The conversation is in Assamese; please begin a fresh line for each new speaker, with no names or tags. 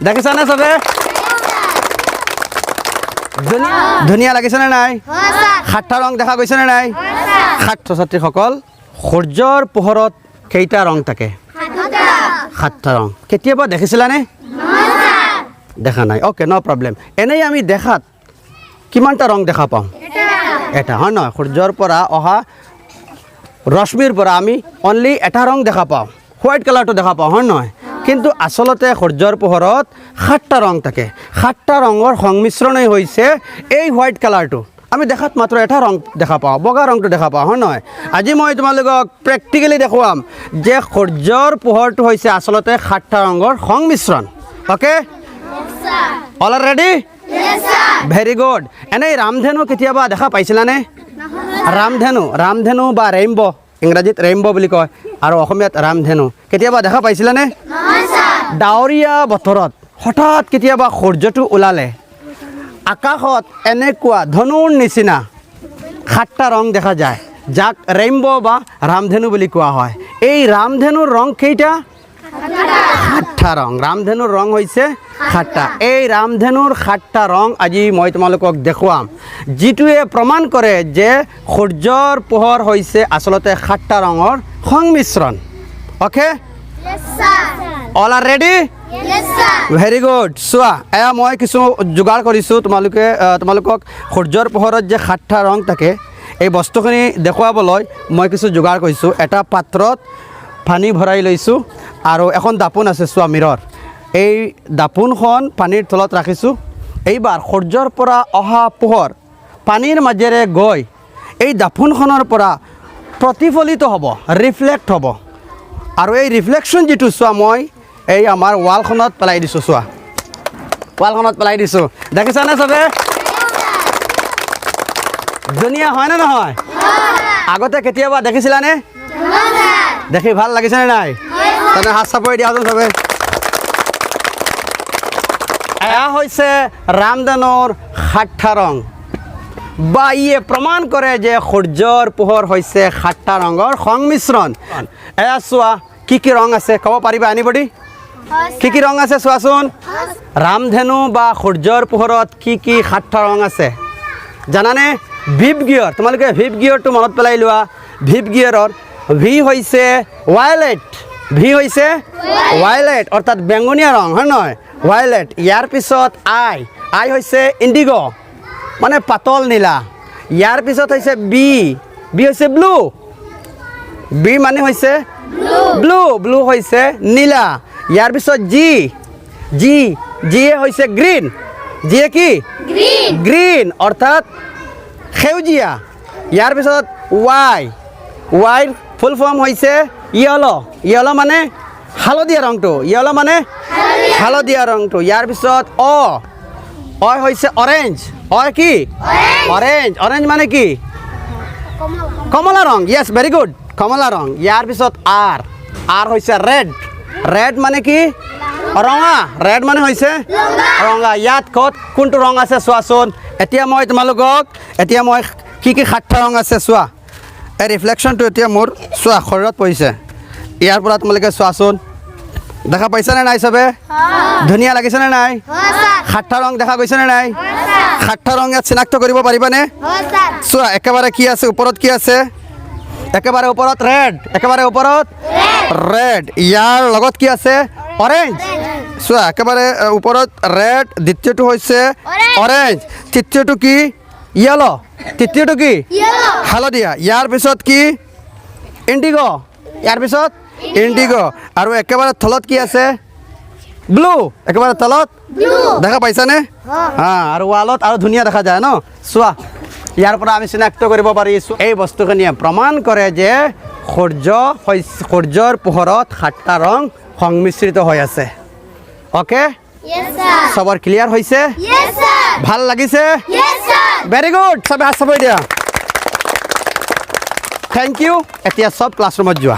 দেখিছানে চবে? ধুনীয়া ধুনীয়া লাগিছেনে নাই? সাতটা ৰং দেখা গৈছেনে নাই? ছাত্ৰ ছাত্ৰীসকল, সূৰ্যৰ পোহৰত কেইটা ৰং থাকে? সাতটা ৰং। কেতিয়াবা দেখিছিলানে? দেখা নাই। অ'কে, ন' প্ৰব্লেম। এনেই আমি দেখাত কিমানটা ৰং দেখা পাওঁ? এটা, হয় নহয়? সূৰ্যৰ পৰা অহা ৰশ্মিৰ পৰা আমি অনলি এটা ৰং দেখা পাওঁ, হোৱাইট কালাৰটো দেখা পাওঁ, হয় নহয়? কিন্তু আচলতে সূৰ্যৰ পোহৰত সাতটা ৰং থাকে। সাতটা ৰঙৰ সংমিশ্ৰণেই হৈছে এই হোৱাইট কালাৰটো। আমি দেখাত মাত্ৰ এটা ৰং দেখা পাওঁ, বগা ৰংটো দেখা পাওঁ, হয় নহয়? আজি মই তোমালোকক প্ৰেক্টিকেলি দেখুৱাম যে সূৰ্যৰ পোহৰটো হৈছে আচলতে সাতটা ৰঙৰ সংমিশ্ৰণ। Okay, all are ready? Very good. এনেই ৰামধেনু কেতিয়াবা দেখা পাইছিলানে? ৰামধেনু, ৰামধেনু বা ৰেইনব', ইংৰাজীত ৰেইনব' বুলি কয় আৰু অসমীয়াত ৰামধেনু, কেতিয়াবা দেখা পাইছিলানে? ডাৱৰীয়া বতৰত হঠাৎ কেতিয়াবা সূৰ্যটো ওলালে আকাশত এনেকুৱা ধনুৰ নিচিনা সাতটা ৰং দেখা যায়, যাক ৰেইনব' বা ৰামধেনু বুলি কোৱা হয়। এই ৰামধেনুৰ ৰং কেইটা? সাতটা ৰং। ৰামধেনুৰ ৰং হৈছে সাতটা। এই ৰামধেনুৰ সাতটা ৰং আজি মই তোমালোকক দেখুৱাম, যিটোৱে প্ৰমাণ কৰে যে সূৰ্যৰ পোহৰ হৈছে আচলতে সাতটা ৰঙৰ সংমিশ্ৰণ। Okay, all are ready? Very good. চোৱা, এয়া মই কিছু যোগাৰ কৰিছোঁ। তোমালোকক সূৰ্যৰ পোহৰত যে সাতটা ৰং থাকে, এই বস্তুখিনি দেখুৱাবলৈ মই কিছু যোগাৰ কৰিছোঁ। এটা পাত্ৰত পানী ভৰাই লৈছোঁ আৰু এখন দাপোন আছে, চোৱা, মিৰৰ। এই দাপোনখন পানীৰ তলত ৰাখিছোঁ। এইবাৰ সূৰ্যৰ পৰা অহা পোহৰ পানীৰ মাজেৰে গৈ এই দাপোনখনৰ পৰা প্ৰতিফলিত হ'ব, ৰিফ্লেক্ট হ'ব আৰু এই ৰিফ্লেকশ্যন যিটো, চোৱা, মই এই আমাৰ ৱালখনত পেলাই দিছোঁ। চোৱা, ৱালখনত পেলাই দিছোঁ। দেখিছানে চবে? ধুনীয়া হয়নে নহয়? আগতে কেতিয়াবা দেখিছিলানে? দেখি ভাল লাগিছেনে নাই? তেনে হাত চাপৰি দিয়াচোন চবে। এয়া হৈছে ৰামধেনুৰ সাতটা ৰং বা ইয়ে প্ৰমাণ কৰে যে সূৰ্যৰ পোহৰ হৈছে সাতটা ৰঙৰ সংমিশ্ৰণ। এয়া চোৱা, কি কি ৰং আছে ক'ব পাৰিবা? এনিবডি? কি কি ৰং আছে চোৱাচোন। ৰামধেনু বা সূৰ্যৰ পোহৰত কি কি সাতটা ৰং আছে জানানে? ভিভ গিয়ৰ, তোমালোকে ভিভ গিয়ৰটো মনত পেলাই লোৱা। ভিভ গিয়ৰৰ ভি হৈছে ৱায়লেট, ভি হৈছে ৱায়লেট, অৰ্থাৎ বেঙুনীয়া ৰং, হয় নহয়? ৱায়লেট। ইয়াৰ পিছত আই, আই হৈছে ইণ্ডিগ', মানে পাতল নীলা। ইয়াৰ পিছত হৈছে বি, বি হৈছে ব্লু, বি মানে হৈছে ব্লু, ব্লু হৈছে নীলা। ইয়াৰ পিছত জি, জি, জিয়ে হৈছে গ্ৰীণ, জিয়ে কি? গ্ৰীণ, অৰ্থাৎ সেউজীয়া। ইয়াৰ পিছত ৱাই, ৱাইৰ ফুল ফৰ্ম হৈছে য়ল', য়ল' মানে হালধীয়া ৰংটো, য়ল' মানে হালধীয়া ৰংটো। ইয়াৰ পিছত অ', অ' হৈছে অৰেঞ্জ, অ' কি? অৰেঞ্জ। অৰেঞ্জ মানে কি? কমলা ৰং। য়েছ, ভেৰি গুড, কমলা ৰং। ইয়াৰ পিছত আৰ, আৰ হৈছে ৰেড, ৰেড মানে কি? ৰঙা। ৰেড মানে হৈছে ৰঙা। ইয়াত ক'ত কোনটো ৰং আছে চোৱাচোন। এতিয়া মই কি কি সাতটা ৰং আছে চোৱা। এই ৰিফ্লেকশ্যনটো এতিয়া মোৰ, চোৱা, শৰীৰত পৰিছে। ইয়াৰ পৰা তোমালোকে চোৱাচোন, দেখা পাইছানে নাই চবে? ধুনীয়া লাগিছেনে নাই? সাতটা ৰং দেখা গৈছেনে নাই? সাতটা ৰং ইয়াত চিনাক্ত কৰিব পাৰিবানে? চোৱা, একেবাৰে কি আছে ওপৰত? কি আছে একেবাৰে ওপৰত? ৰেড। একেবাৰে ওপৰত ৰেড। ইয়াৰ লগত কি আছে? অৰেঞ্জ। চোৱা, একেবাৰে ওপৰত ৰেড, দ্বিতীয়টো হৈছে অৰেঞ্জ, তৃতীয়টো কি? য়েল'। তৃতীয়টো কি? হালধীয়া। ইয়াৰ পিছত কি? ইণ্ডিগ'। ইয়াৰ পিছত ইণ্ডিগ' আৰু একেবাৰে তলত কি আছে? ব্লু। একেবাৰে তলত দেখা পাইছানে? হা, আৰু ৱালত আৰু ধুনীয়া দেখা যায় ন? চোৱা, ইয়াৰ পৰা আমি চিনাক্ত কৰিব পাৰিছোঁ। এই বস্তুখিনিয়ে প্ৰমাণ কৰে যে সূৰ্যৰ পোহৰত সাতটা ৰং সংমিশ্ৰিত হৈ আছে। অ'কে, চবৰ ক্লিয়াৰ হৈছে? ভাল লাগিছে? Very good. চবে হাত চাপৰি দিয়া। Thank U. এতিয়া চব ক্লাছৰুমত যোৱা।